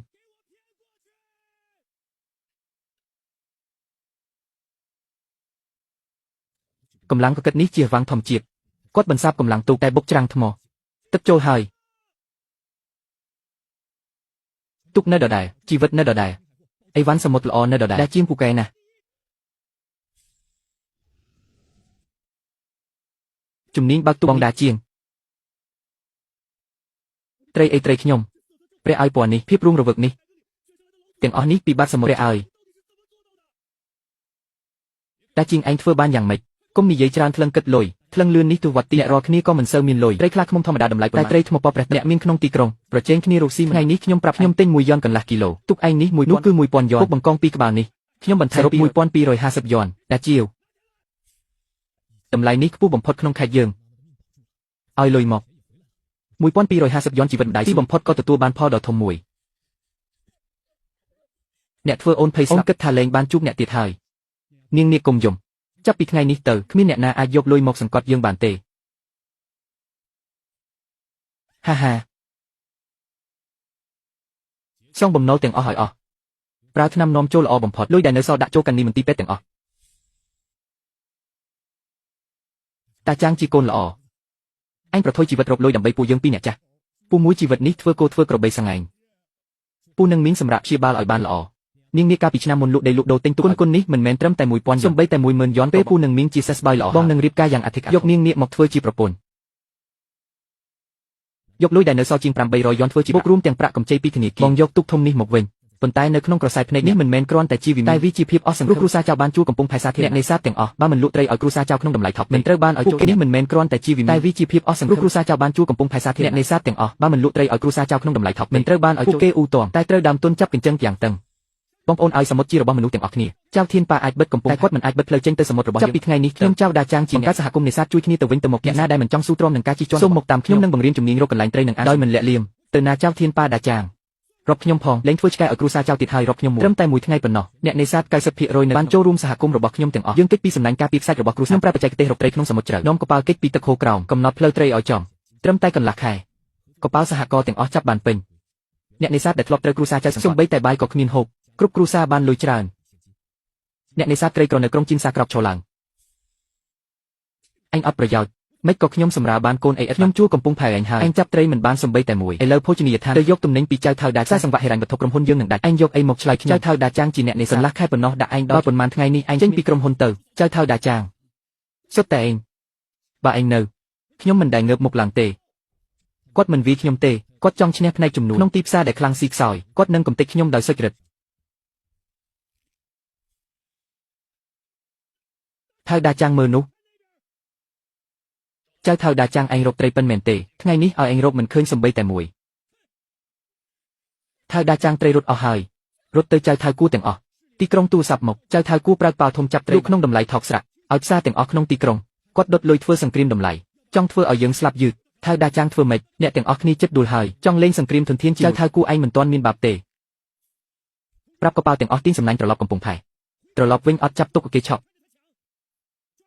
កម្លាំងកកិតនេះជាវាំងធម្មជាតិគាត់បន្សាបកម្លាំងទូកតែបុកច្រាំងថ្មទឹកចូលហើយទូកនៅដដែលជីវិតនៅដដែលអីវ៉ាន់សមុទ្រល្អនៅដដែលដែលជាងពូកែណាស់ជំនាញបើកទូកបងដាជាង ត្រីអីត្រីខ្ញុំព្រះឲ្យពណ៌នេះភាពរុងរវើកនេះទាំងអស់នេះពីបាត់សមុទ្រព្រះឲ្យតែជាងឯងធ្វើបានយ៉ាងម៉េចគុំនិយាយច្រើនថ្លឹងគិតលុយថ្លឹងលឿននេះទូវត្តទីអ្នករាល់គ្នាក៏មិនសូវមានលុយត្រីខ្លះខ្មុំធម្មតាតម្លៃប៉ុន្មានតែត្រីថ្មពព្រះអ្នកមានក្នុងទីក្រុងប្រជែងគ្នារកស៊ីថ្ងៃនេះខ្ញុំប្រាប់ខ្ញុំទិញ1យ៉នកន្លះគីឡូទុកឯងនេះមួយនោះគឺ1000យ៉នពុកបង្កងពីក្បាលនេះខ្ញុំបន្ថែម1250យ៉នតាជាវតម្លៃនេះខ្ពស់បំផុតក្នុងខេត្តយើងឲ្យលុយមក1250យ៉នជីវិតម្ដាយទីបំផុតក៏ទទួលបានផលដ៏ធំមួយអ្នកធ្វើអូនភ័យស្លាប់អូនគិតថាលែងបានជួបអ្នកទៀតហើយនាងនាគគុំយំចាប់ពីថ្ងៃនេះទៅគ្មានអ្នកណាអាចយកលុយមកសង្កត់យើងបានទេហាហាសងបំណុលទាំងអស់ឲ្យអស់ប្រើថ្នាំនាំចូលល្អបំផុតលុយដែលនៅសល់ដាក់ចូលកាន់នីមន្ទីរពេទ្យទាំងអស់តាចាងជាកូនល្អអញប្រថុយជីវិតរកលុយដើម្បីពួកយើងពីរអ្នកចាស់ពូមួយជីវិតនេះធ្វើគោធ្វើក្របីសង្ឯងពូនឹងមីងសម្រាប់ព្យាបាលឲ្យបានល្អនាងនេះកាលពីឆ្នាំមុនលក់ដីលក់ដូរទិញទូគុណគុណនេះមិនមែនត្រឹមតែ1000សំបីតែ10000យ៉នពេលពូនឹងមីងជាសេះស្បើយល្អបងនឹងរៀបការយ៉ាងអធិកយកនាងនេះមកធ្វើជាប្រពន្ធយកលុយដែលនៅសល់ជាង800យ៉នធ្វើជាបុករួមទាំងប្រាក់កម្ចីពីធនាគារបងយកទូកធំនេះមកវិញប៉ុន្តែនៅក្នុងក្រសែភ្នែកនេះមិនមែនគ្រាន់តែជាវិមានតែវាជាភាពអស់សង្ឃឹមគ្រួសារចៅបានជួលកំពង់ផែសាធារណៈនេសាទទាំងអស់បើមិនលក់ត្រីឲ្យគ្រួសារចៅក្នុងតម្លៃថោកមិនត្រូវបានឲ្យចូលនេះមិនមែនគ្រាន់តែជាវិមានតែវាជាភាពអស់សង្ឃឹមគ្រួសារចៅបានជួលកំពង់ផែសាធារណៈនេសាទទាំងអស់បើមិនលក់ត្រីឲ្យគ្រួសារចៅក្នុងតម្លៃថោកមិនត្រូវបានឲ្យពួកគេអ៊ូតងតែត្រូវដើមទុនចាប់កញ្ចឹងយ៉ាងតឹងបងប្អូនឲ្យសមុទ្រជារបស់មនុស្សទាំងអស់គ្នាចៅធានប៉ាអាចបិទកំពង់តែគាត់មិនអាចបិទផ្លូវចេញទៅសមុទ្ររបស់យើងចាប់ពីថ្ងៃនេះខ្ញុំចៅដាចាងជាបង្កើតសហគមន៍នេសាទជួយគ្នាទៅវិញទៅមកអ្នកណាដែលមិនចង់ស៊ូទ្រាំនឹងការជិះជាន់សូមមកតាមខ្ញុំនឹងបង្រៀនជំនាញរកកន្លែងត្រីនឹងដោយមិនលាក់លៀមទៅណាចៅធានប៉ាដាចាងរាប់ខ្ញុំផងលែងធ្វើឆ្កែឲ្យគ្រួសារចៅទៀតហើយរាប់ខ្ញុំមួយត្រឹមតែមួយថ្ងៃប៉ុណ្ណោះអ្នកនេសាទ90%នៅបានចូលរួមសហគមន៍របស់ខ្ញុំទាំងអស់យើងគេចពីសំណាញ់ការពារខ្សាច់របស់គ្រួសារខ្ញុំប្រើបច្ចេកទេសរកត្រីក្នុងសមុទ្រជ្រៅនាំកប៉ាល់គេចពីទឹកហូរក្រោមកំណត់ផ្លូវត្រីឲ្យចំត្រឹមតែកន្លះខែកប៉ាល់សហករណ៍ទាំងអស់ចាប់បានពេញអ្នកនេសាទដែលធ្លាប់ត្រូវគ្រួសារចៅសង្កត់សូម្បីតែបាយក៏គ្មានហូបគ្រប់គ្រួសារបានលុយច្រើនអ្នកនេសាទក្រីក្រនៅក្រុងជីនសាក្រោកឈរឡើងអញអត់ប្រយោជន៍មិនក៏ខ្ញុំសម្រាលបានកូនអីឥតខ្ញុំជួលកំពង់ផែឯងហើយអញចាប់ត្រីមិនបានសំបីតែមួយឥឡូវភោជនីយដ្ឋានទៅយកទំនិញពីចៅថៅដាខ្សែសង្វាក់ហិរញ្ញវត្ថុក្រុមហ៊ុនយើងនឹងដាច់អញយកអីមកឆ្លើយខ្ញុំចៅថៅដាចាងជាអ្នកនេសាទកន្លះខែប៉ុណ្ណោះដាក់ឯងដល់ប៉ុន្មានថ្ងៃនេះឯងចេញពីក្រុមហ៊ុនទៅចៅថៅដាចាងសុទ្ធតែឯងបើឯងនៅខ្ញុំមិនដែលងើបមុខឡើងទេគាត់មិនវាខ្ញុំទេគាត់ចង់ឈ្នះផ្នែកចំនួនក្នុងទីផ្សារដែលខ្លាំងស៊ីខ្សោយគាត់នឹងកំទេចខ្ញុំដោយសុចរិតថៅដាចាងមើលនោះចៅថៅដាចាងឯងរកត្រីប៉ិនមែនទេថ្ងៃនេះឲ្យឯងរកមិនឃើញសំបីតែមួយថៅដាចាងត្រីរត់អស់ហើយរត់ទៅចៅថៅគួទាំងអស់ទីក្រុងទូរស័ព្ទមកចៅថៅគួប្រើប៉ាល់ធំចាប់ត្រីក្នុងតម្លៃថោកស្រាក់ឲ្យផ្សារទាំងអស់ក្នុងទីក្រុងគាត់ដុតលុយធ្វើសង្គ្រាមតម្លៃចង់ធ្វើឲ្យយើងស្លាប់យឺតថៅដាចាងធ្វើម៉េចអ្នកទាំងអស់គ្នាចិត្តដួលហើយចង់លេងសង្គ្រាមធនធានចៅថៅគួឯងមិនទាន់មានបាបទេប្រាប់កប៉ាល់ទាំងអស់ទាញសំណាញ់ត្រឡប់កំពង់ផែត្រឡប់វិញអត់ចាប់ទុកគេឆក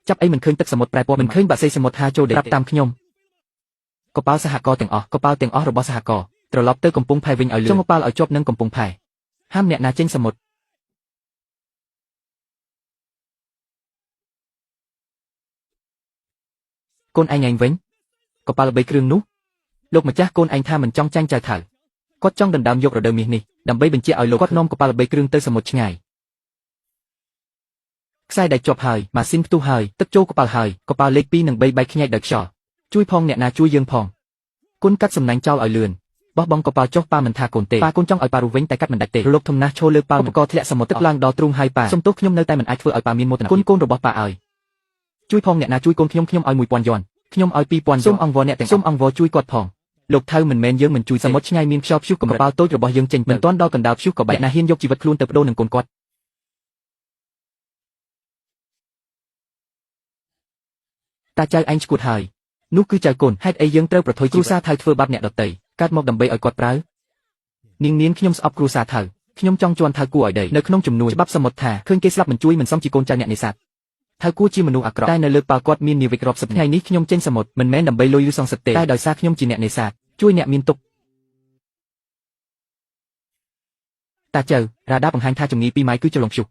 ់ចាប់អីមិនឃើញទឹកសមុទ្រប្រែពណ៌មិនឃើញបាក់សីសមុទ្រហាចូលដេកប្រាប់តាមខ្ញុំកប៉ាល់សហករណ៍ទាំងអស់កប៉ាល់ទាំងអស់របស់សហករណ៍ត្រឡប់ទៅកំពង់ផែវិញឲ្យលឿនចុងកប៉ាល់ឲ្យជាប់នឹងកំពង់ផែហាមអ្នកណាចេញសមុទ្រកូនឯងឯងវិញកប៉ាល់3គ្រឿងនោះលោកម្ចាស់កូនឯងថាមិនចង់ចាញ់ចៅថៅគាត់ចង់ដណ្ដើមយករដូវមាសនេះដើម្បីបញ្ជាក់ឲ្យលោកគាត់នាំកប៉ាល់3គ្រឿងទៅសមុទ្រឆ្ងាយខ្សែដែលជាប់ហើយម៉ាស៊ីនផ្ទុះហើយទឹកចូលកប៉ាល់ហើយកប៉ាល់លេខ2និង3បែកខ្ញែកដោយខ្យល់ជួយផងអ្នកណាជួយយើងផងគុណកាត់សំណាញ់ចោលឲ្យលឿនបោះបង់កប៉ាល់ចុះប៉ាមិនថាកូនទេប៉ាកូនចង់ឲ្យប៉ារស់វិញតែកាត់មិនដាច់ទេរលកធំណាស់ឈរលើប៉ាល់ឧបករណ៍ធ្លាក់សមុទ្រទឹកឡើងដល់ទ្រូងហើយប៉ាសុំទោសខ្ញុំនៅតែមិនអាចធ្វើឲ្យប៉ាមានមោទនភាពគុណកូនរបស់ប៉ាឲ្យជួយផងអ្នកណាជួយកូនខ្ញុំខ្ញុំឲ្យ1000យ៉នខ្ញុំឲ្យ2000សូមអង្វរអ្នកទាំងសូមអង្វរជួយគាត់ផងលោកថៅមិនមែនយើងមិនជួយសមុទ្រឆ្ងាយមានខ្យល់ព្យុះកម្រិតកប៉ាល់តូចរបស់យើងចេញមិនទាន់ដល់កណ្ដាលព្យុះក៏បែកអ្នកណាហ៊ានយកជីវិតខ្លួនទៅបដូរនឹងកូនគាត់តាចៅឯងឈួតហើយនោះគឺចៅកូនហេតុអីយើងត្រូវប្រថុយគ្រួសារថៅធ្វើបាបអ្នកដតីកើតមកដើម្បីឲ្យគាត់ប្រើនាងនាងខ្ញុំស្អប់គ្រួសារថៅខ្ញុំចង់ជន់ថៅគួរឲ្យដីនៅក្នុងជំនួយច្បាប់សមុទ្រថាឃើញគេស្លាប់មិនជួយមិនសមជាកូនចៅអ្នកនេសាទថៅគួរជាមនុស្សអាក្រក់តែនៅលើប៉ាល់គាត់មាននាវិករាប់សិបថ្ងៃនេះខ្ញុំចេញសមុទ្រមិនមែនដើម្បីលុយឬសងសឹកទេតែដោយសារខ្ញុំជាអ្នកនេសាទជួយអ្នកមានទុក្ខតាចៅរ៉ាដាបង្ហាញថាជំងឺពីរម៉ាយគឺចលងព្យុះ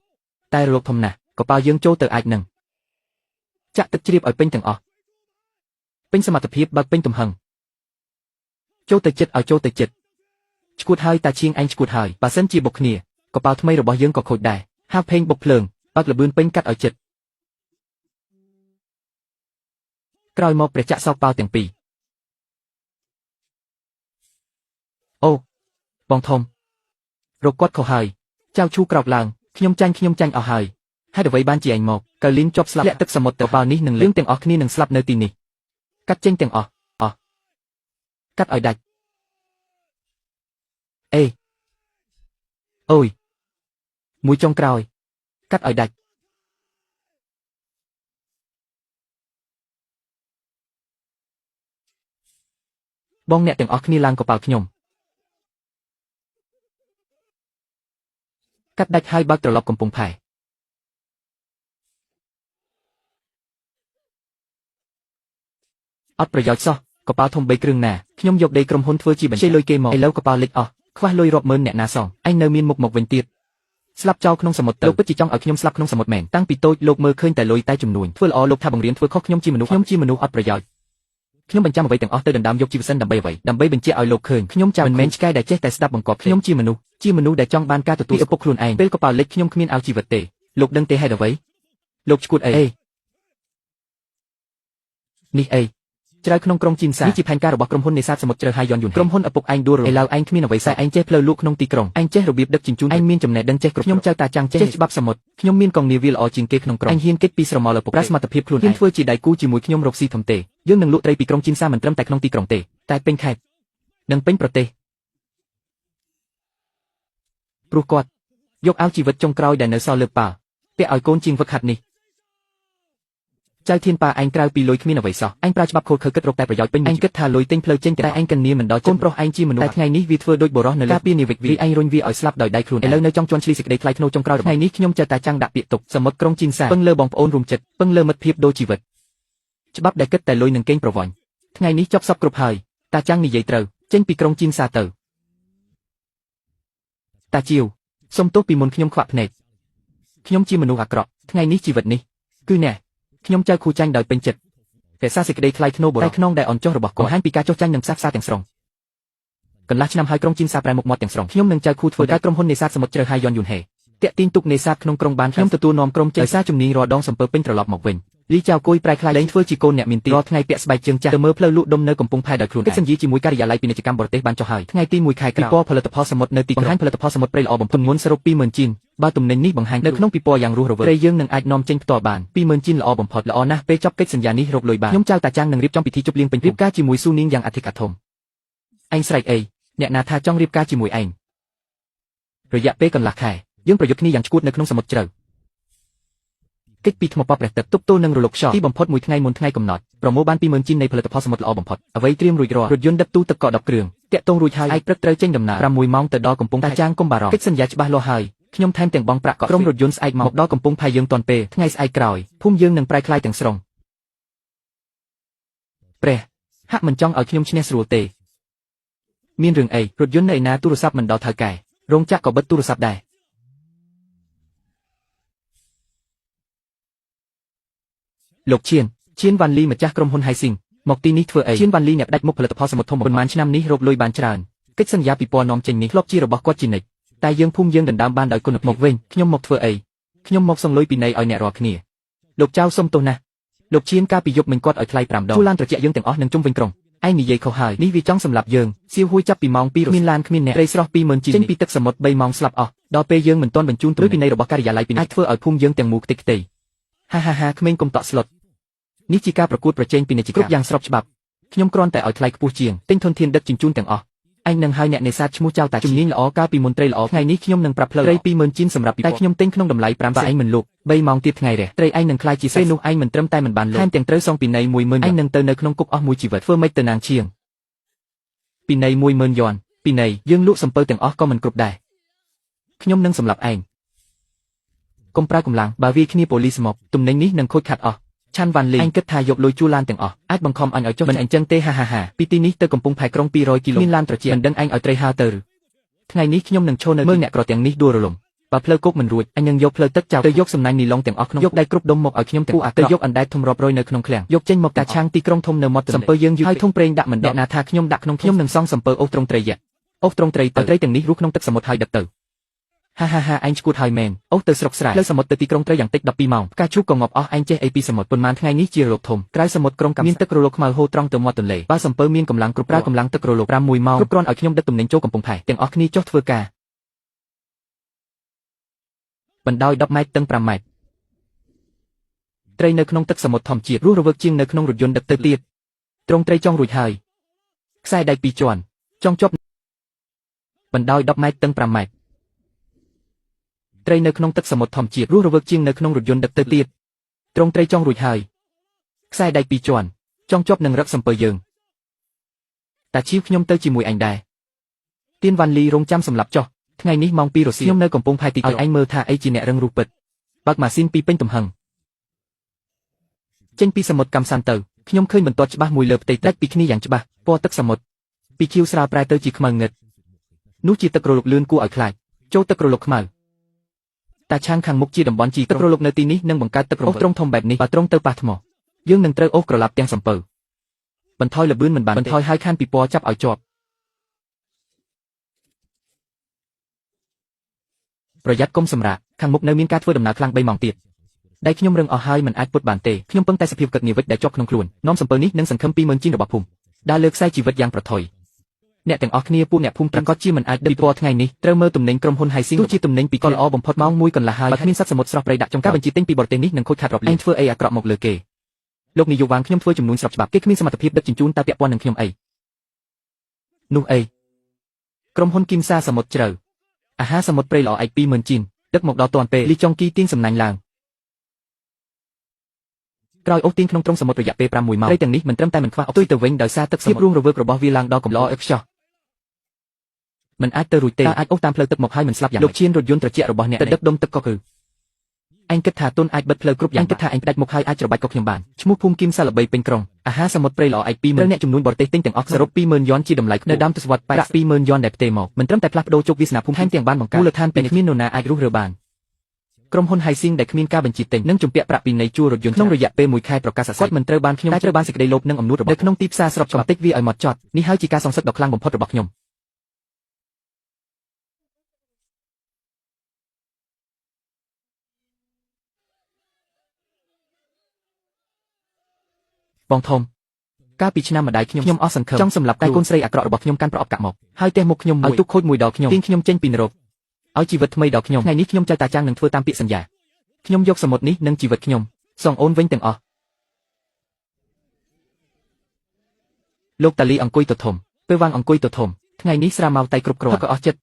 តែរលកធំណាស់កប៉ាល់យើងចូលទៅអាចនឹងចាក់ទឹកជ្រាបឲ្យពេញទាំងអស់ពេញសមត្ថភាពបើកពេញទំហឹងចូលទៅចិត្តឲ្យចូលទៅចិត្តឈួតហើយតាឈៀងឯងឈួតហើយបើសិនជាបុកគ្នាកប៉ាល់ថ្មីរបស់យើងក៏ខូចដែរហាវផេងបុកភ្លើងបើកលបឿនពេញកាត់ឲ្យចិត្តក្រោយមកព្រះចាក់សោកប៉ាល់ទាំងពីរ អូបងធំរកគាត់ខុសហើយចៅឈូក្រោកឡើងខ្ញុំចាញ់ខ្ញុំចាញ់អស់ហើយហេតុអ្វីបានជាឯងមកកៅលីនជាប់ស្លាប់លាក់ទឹកសមុទ្រទៅបាល់នេះនឹងលឿងទាំងអស់គ្នានឹងស្លាប់នៅទីនេះកាត់ចេញទាំងអស់អស់កាត់ឲ្យដាច់អេអូយមួយចុងក្រោយកាត់ឲ្យដាច់បងអ្នកទាំងអស់គ្នាឡើងកប៉ាល់ខ្ញុំកាត់ដាច់ហើយបើកត្រឡប់កំពង់ផែអត់ប្រយោជន៍សោះកប៉ាល់ធំ3គ្រឿងណាខ្ញុំយកដីក្រុមហ៊ុនធ្វើជាបញ្ជីលុយគេមកឥឡូវកប៉ាល់លិចអស់ខ្វះលុយរាប់ម៉ឺនអ្នកណាសងឯងនៅមានមុខមកវិញទៀតស្លាប់ចោលក្នុងសមុទ្រទៅលោកពិតជាចង់ឲ្យខ្ញុំស្លាប់ក្នុងសមុទ្រមែនតាំងពីតូចលោកមើលឃើញតែលុយតែចំនួនធ្វើល្អលោកថាបង្រៀនធ្វើខុសខ្ញុំជាមនុស្សខ្ញុំជាមនុស្សអត់ប្រយោជន៍ខ្ញុំបញ្ចាំអ្វីទាំងអស់ទៅដណ្ដើមយកជីវសិនដើម្បីអ្វីដើម្បីបញ្ជាក់ឲ្យលោកឃើញខ្ញុំចៅមិនមែនឆ្កែដែលចេះតែស្ដាប់បង្គាប់ខ្ញុំជាមនុស្សជាមនុស្សដែលចង់បានការទទួលពីឪពុកខ្លួនឯងពេលកប៉ាល់លិចខ្ញុំគ្មានឲ្យជីវិតទេលោកដឹងទេហេតុអ្វីលោកឈួតអីនេះអីជ្រៅក្នុងក្រុងជីនសានេះជាផែនការរបស់ក្រុមហ៊ុននេសាទសមុទ្រជ្រៅហើយយន់យួនក្រុមហ៊ុនឪពុកឯងដួលឥឡូវឯងគ្មានអ្វីសែឯងចេះផ្លូវលក់ក្នុងទីក្រុងឯងចេះរបៀបដឹកជញ្ជូនឯងមានចំណេះដឹងចេះគ្រប់ខ្ញុំចៅតាចាំងចេះច្បាប់សមុទ្រខ្ញុំមានកងនាវាល្អជាងគេក្នុងក្រុងឯងហ៊ានគេចពីស្រមោលឪពុកប្រាសមត្ថភាពខ្លួនឯងហ៊ានធ្វើជាដៃគូជាមួយខ្ញុំរកស៊ីធំទេយើងនឹងលក់ត្រីពីក្រុងជីនសាមិនត្រឹមតែក្នុងទីក្រុងទេតែពេញខេត្តនិងពេញប្រទេសព្រោះគាត់យកឲ្យជីវិតចុងក្រោយដែលនៅសល់លើប៉ាល់ពាក់ឲ្យកូនជាងវឹកហាត់នេះចៅធានប៉ាឯងក្រៅពីលុយគ្មានអ្វីសោះឯងប្រើច្បាប់ខូចខើគិតរកតែប្រយោជន៍ពេញឯងគិតថាលុយទិញផ្លូវចេញតែឯងកិននាមិនដល់កូនប្រុសឯងជាមនុស្សតែថ្ងៃនេះវាធ្វើដូចបុរសនៅលើការពារនាវិកវាឯងរុញវាឲ្យស្លាប់ដោយដៃខ្លួនឥឡូវនៅចង់ជន់ឈ្លីសេចក្តីថ្លៃថ្នូរចុងក្រោយថ្ងៃនេះខ្ញុំចេះតែចាំងដាក់ពាក្យទុកសមុទ្រក្រុងជីនសាពឹងលើបងប្អូនរួមចិត្តពឹងលើមិត្តភាពដូចជីវិតច្បាប់ដែលគិតតែលុយនឹងកេងប្រវ័ញ្ចថ្ងៃនេះចប់សពគ្រប់ហើយតាចាំងនិយាយត្រូវចេញពីក្រុងជីនសាទៅតាជាវសុំទោសពីមុនខ្ញុំខ្វាក់ភ្នែកខ្ញុំជាមនុស្សអាក្រក់ថ្ងៃនេះជីវិតនេះគឺអ្នកខ្ញុំចៅខូចាញ់ដោយពេញចិត្តតែសារសេចក្តីថ្លៃថ្នូរបុរសតែខ្នងដែលអន់ចុះរបស់គាត់បង្ហាញពីការចុះចាញ់និងផ្សះផ្សាទាំងស្រុងកន្លះឆ្នាំហើយក្រុងជីនសាប្រែមុខមាត់ទាំងស្រុងខ្ញុំនឹងចៅខូធ្វើការក្រុមហ៊ុននេសាទសមុទ្រជ្រៅហើយយន់យួនហេតាក់ទាញទុកនេសាទក្នុងក្រុងបានខ្ញុំទទួលនាំក្រុមចេញដោយសារជំនាញរាល់ដងសំពើពេញត្រឡប់មកវិញលីចៅគួយប្រែក្លាយលែងធ្វើជាកូនអ្នកមានទីរាល់ថ្ងៃពាក់ស្បែកជើងចាស់ទៅមើលផ្លូវលក់ដុំនៅកំពង់ផែដោយខ្លួនឯងកិច្ចសន្យាជាមួយការិយាល័យពាណិជ្ជកម្មបរទេសបានចុះហើយថ្ងៃទី1ខែក្រោយពិព័រណ៍ផលិតផលសមុទ្រនៅទីក្រុងបង្ហាញផលិតផលសមុទ្រព្រៃល្អបំផុតមុនសរុប 20000 ជីនបើទំនិញនេះបង្ហាញនៅក្នុងពិព័រណ៍យ៉ាងរស់រវើកត្រីយើងនឹងអាចនាំចេញផ្ទាល់បាន 20000 ជីនល្អបំផុតល្អណាស់ពេលចប់កិច្ចសន្យានេះរកលុយបានខ្ញុំចៅតាចាំងនឹងរៀបចំពិធីជប់លៀងពេញរៀបការជាមួយស៊ូនាងយ៉ាងអធិកអធមឯងស្រែកអីអ្នកណាថាចង់រៀបការជាមួយឯងរយៈពេលកន្លះខែយើងប្រយុទ្ធគ្នាយ៉ាងឈួតនៅក្នុងសមុទ្រជ្រៅកិច្ចពីថ្មប៉ព្រះទឹកទប់ទល់នឹងរលកខ្យល់ទីបំផុតមួយថ្ងៃមុនថ្ងៃកំណត់ប្រមូលបាន 20000 ជីននៃផលិតផលសមុទ្រល្អបំផុតអ្វីត្រៀមរួចរាល់រថយន្តដឹកទូទឹកកក10គ្រឿងតាក់ទងរួចហើយឯព្រឹកត្រូវចេញដំណើរ6ម៉ោងទៅដល់កំពង់តាចាងកុំបារម្ភកិច្ចសន្យាច្បាស់លាស់ហើយខ្ញុំថែមទាំងបង់ប្រាក់កក់ក្រុមរថយន្តស្អែកមកដល់កំពង់ផែយើងទាន់ពេលថ្ងៃស្អែកក្រោយភូមិយើងនឹងប្រែក្លាយទាំងស្រុងព្រះហាក់មិនចង់ឲ្យខ្ញុំឈ្នះស្រួលទេមានរឿងអីរថយន្តនៅឯណាទូរស័ព្ទមិនដល់ថៅកែរោងចក្រក៏បិទទូរស័ព្ទដែរលោកឈៀនឈៀនវ៉ាន់លីម្ចាស់ក្រុមហ៊ុនហៃស៊ីងមកទីនេះធ្វើអីឈៀនវ៉ាន់លីអ្នកផ្ដាច់មុខផលិតផលសមុទ្រធំប៉ុន្មានឆ្នាំនេះរកលុយបានច្រើនកិច្ចសន្យាពិព័រណ៍នាំចេញនេះធ្លាប់ជារបស់គាត់ជានិច្ចតែយើងភូមិយើងដណ្ដើមបានដោយគុណភាពមកវិញខ្ញុំមកធ្វើអីខ្ញុំមកសុំលុយពីនៃឲ្យអ្នករាល់គ្នាលោកចៅសុំទោសណាស់លោកឈៀនកាលពីយប់មិញគាត់ឲ្យថ្លៃ5ដងជួលឡានត្រជាក់យើងទាំងអស់នឹងជុំវិញក្រុងឯងនិយាយខុសហើយនេះវាចង់សម្លាប់យើងសៀវហួយចាប់ពីម៉ោង2មានឡានគ្មានអ្នកត្រីស្រស់ 20000 ជីនចេញពីទឹកសមុទ្រ3ម៉ោងស្លាប់អស់ដល់ពេលយើងមិនទាន់បញ្ជូនឬពីនៃរបស់ការិយាល័យពីអាចធ្វើឲ្យភូមិយើងទាំងមូលខ្ទេចខ្ទីហាហាហាក្មេងកុំតក់ស្លុតនេះជាការប្រកួតប្រជែងពាណិជ្ជកម្មគ្រប់យ៉ាងស្របច្បាប់ខ្ញុំគ្រាន់តែឲ្យថ្លៃខ្ពស់ជាងទិញធនធានដឹកជញ្ជូនទាំងអស់ឯងនឹងឲ្យអ្នកនេសាទឈ្មោះចៅតាជំនាញល្អកាលពីមុនត្រីល្អថ្ងៃនេះខ្ញុំនឹងប្រាប់ផ្លូវត្រី 20000 ជីនសម្រាប់តែខ្ញុំទិញក្នុងតម្លៃ5បើឯងមិនលក់3ម៉ោងទៀតថ្ងៃរះត្រីឯងនឹងក្លាយជាពេលនោះឯងមិនត្រឹមតែមិនបានលក់ថែមទាំងត្រូវសងពិន័យ 10000 ឯងនឹងទៅនៅក្នុងគុកអស់មួយជីវិតធ្វើម៉េចទៅនាងឈៀងពិន័យ 10000 យន់ពិន័យយើងលក់សំពៅទាំងអស់ក៏មិនគ្រប់ដែរខ្ញុំនឹងសម្លាប់ឯងកុំប្រើកម្លាំងបើវាគ្នាប៉ូលីសមកទំនិញនេះនឹងខូចខាត់អស់ឆាន់វ៉ាន់លីឯងគិតថាយកលុយជួលឡានទាំងអស់អាចបង្ខំអញឲ្យចុះមិនអញ្ចឹងទេហាហាហាពីទីនេះទៅកំពង់ផែក្រុង200គីឡូមានឡានត្រជាក់មិនដឹងឯងឲ្យត្រីហើទៅឬថ្ងៃនេះខ្ញុំនឹងឈរនៅមើលអ្នកក្រទាំងនេះដួលរលំបើផ្លូវគោកមិនរួចអញនឹងយកផ្លូវទឹកចៅទៅយកសំណាញ់នីឡុងទាំងអស់ក្នុងយកដៃគ្រប់ដុំមកឲ្យខ្ញុំទាំងទៅយកអណ្ដែតធំរាប់រយនៅក្នុងឃ្លាំងយកចេញមកតាឆាងទីក្រុងធំនៅមាត់ទន្លេសំពើយើងយូរហើយធុងប្រេងដាក់មិនដល់ណាថាខ្ញុំដាក់ក្នុងខ្ញុំនឹងសង់សំពើអូសត្រង់ត្រីយៈអូសត្រង់ត្រីទៅត្រីទាំងនេះរស់ក្នុងទឹកសមុទ្រហើយដឹកទៅ ហាហាហាឯងឈួតហើយមែនអូសទៅស្រុកស្រែលើសមុទ្រទៅទីក្រុងត្រូវយ៉ាងតិច12ម៉ោងផ្កាឈូកក៏ងាប់អស់ឯងចេះអីពីសមុទ្រប៉ុន្មានថ្ងៃនេះជារលកធំក្រៅសមុទ្រក្រុងមានទឹករលកខ្មៅហូរត្រង់ទៅមាត់ទន្លេបើសំពៅមានកម្លាំងគ្រប់ប្រើកម្លាំងទឹករលក6ម៉ោងគ្រប់គ្រាន់ឲ្យខ្ញុំដឹកទំនិញចូលកំពង់ផែទាំងអស់គ្នាចុះធ្វើការបណ្ដោយ10ម៉ែត្រតឹង5ម៉ែត្រត្រីនៅក្នុងទឹកសមុទ្រធម្មជាតិរស់រវើកជាងនៅក្នុងរថយន្តដឹកទៅទៀតត្រង់ត្រីចង់រួចហើយខ្សែដែកពីរជាន់ចង់ជាប់បណ្ដោយ10ម៉ែត្រតឹង5ម៉ែត្រត្រីនៅក្នុងទឹកសមុទ្រធម្មជាតិរស់រវើកជាងនៅក្នុងរថយន្តដឹកទៅទៀតត្រង់ត្រីចង់រួចហើយខ្សែដែកពីរជាន់ចង់ជាប់នឹងរឹកសំពើយើងតាឈីវខ្ញុំទៅជាមួយអញដែរទៀនវ៉ាន់លីរងចាំសម្លាប់ចោះថ្ងៃនេះម៉ោង2រសៀលខ្ញុំនៅកំពង់ផែទីឲ្យឯងមើលថាអីជាអ្នករឹងរូសពិតបើកម៉ាស៊ីនពីពេញទំហឹងចេញពីសមុទ្រកំសាន្តទៅខ្ញុំឃើញបន្ទាត់ច្បាស់មួយលើផ្ទៃទឹកពីគ្នាយ៉ាងច្បាស់ពណ៌ទឹកសមុទ្រពីខៀវស្រាលប្រែទៅជាខ្មៅងឹតនោះជាទឹករលកលឿនគួរឲ្យខ្លាចចូលទឹករលកខ្មៅតាឆាងខាងមុខជាតំបន់ជីទឹករលកនៅទីនេះនឹងបង្កើតទឹករំត្រង់ធំបែបនេះបើត្រង់ទៅប៉ះថ្មយើងនឹងត្រូវអូសក្រឡាប់ទាំងសំពៅបន្ថយលបឿនមិនបានបន្ថយហើយខានពីពណ៌ចាប់ឲ្យជាប់ប្រយ័ត្នកុំសម្រាកខាងមុខនៅមានការធ្វើដំណើរខ្លាំង3ម៉ោងទៀតដៃខ្ញុំរឹងអស់ហើយមិនអាចពុតបានទេខ្ញុំពឹងតែសភាពកឹកនាវិកដែលជាប់ក្នុងខ្លួននាំសំពៅនេះនឹងសង្ឃឹម20000ជីងរបស់ភូមិដើរលើខ្សែជីវិតយ៉ាងប្រថុយអ្នកទាំងអស់គ្នាពួកអ្នកភូមិប្រកាសជាមិនអាចដឹកពីពណ៌ថ្ងៃនេះត្រូវមើលទំនិញក្រុមហ៊ុនហៃស៊ីងទោះជាទំនិញពីកល្អបំផុតម៉ោង1កន្លះហើយបើគ្មានសត្វសមុទ្រស្រស់ព្រៃដាក់ចុងការបញ្ជាទិញពីបរទេសនេះនឹងខូចខាតរាប់លានឯងធ្វើអីអាក្រក់មកលើគេលោកនាយកវាងខ្ញុំធ្វើចំនួនស្របច្បាប់គេគ្មានសមត្ថភាពដឹកជញ្ជូនតែពាក់ព័ន្ធនឹងខ្ញុំអីនោះអីក្រុមហ៊ុនគីមសាសមុទ្រជ្រៅអាហារសមុទ្រព្រៃល្អឯក20000ជីនដឹកមកដល់តាន់ពេលលីចុងគីទាញសំណាញ់ឡើងក្រោយអូសទាញក្នុងទ្រុងសមុទ្ររយៈពេល6ម៉ោងត្រីទាំងនេះមិនត្រឹមតែមិនខ្វះអុកទុយទៅវិញដោយសារទឹកសមុទ្ររួមរវើករបស់វាឡើងដល់កម្លោឥតខ្ចោះមិនអាចទៅរួចទេតើអាចអូសតាមផ្លូវទឹកមកហើយមិនស្លាប់យ៉ាងលោកឈានរថយន្តត្រជាក់របស់អ្នកទៅដឹកដុំទឹកក៏គឺឯងគិតថាទុនអាចបិទផ្លូវគ្រប់យ៉ាងគិតថាឯងផ្ដាច់មុខហើយអាចច្របាច់ក៏ខ្ញុំបានឈ្មោះភូមិគីមសាល្បីពេញក្រុងអាហារសមុទ្រព្រៃល្អឯក20000ត្រូវអ្នកចំនួនបរទេសទិញទាំងអស់សរុប20000យន់ជាតម្លៃនៅដើមទសវត្សរ៍ប្រាក់20000យន់ដែលផ្ទេមកមិនត្រឹមតែផ្លាស់ប្ដូរជោគវាសនាភូមិថែមទាំងបានបង្កើតមូលដ្ឋានពីគ្មាននរណាអាចរុះរើបានក្រុមហ៊ុនហៃស៊ីងដែលគ្មានការបញ្ជាទិញនិងជំពាក់ប្រាក់ពីនៃជួលរថយន្តក្នុងរយៈពេល1ខែប្រកាសគាត់មិនត្រូវបានខ្ញុំតែត្រូវបានសេចក្តីលោភនិងអំនួតរបស់នៅក្នុងទីផ្សារស្របច្បាប់តិចវាឲ្យមកចត់នេះហើយជាការសងសឹកដ៏ខ្លាំងបំផុតរបស់ខ្ញុំបងធំកាលពីឆ្នាំម្ដាយខ្ញុំអស់សង្ឃឹមចង់សម្លាប់តែកូនស្រីអាក្រក់របស់ខ្ញុំកាន់ប្រអប់កាក់មកហើយទះមុខខ្ញុំមួយឲ្យទុកខូចមួយដល់ខ្ញុំទាញខ្ញុំចេញពីនរកឲ្យជីវិតថ្មីដល់ខ្ញុំថ្ងៃនេះខ្ញុំចៅតាចាងនឹងធ្វើតាមពាក្យសន្យាខ្ញុំយកសមុទ្រនេះនិងជីវិតខ្ញុំសងអូនវិញទាំងអស់លោកតាលីអង្គុយទៅធំពេលវាងអង្គុយទៅធំថ្ងៃនេះស្រាម៉ៅតៃគ្រប់គ្រាន់ក៏អស់ចិត្ត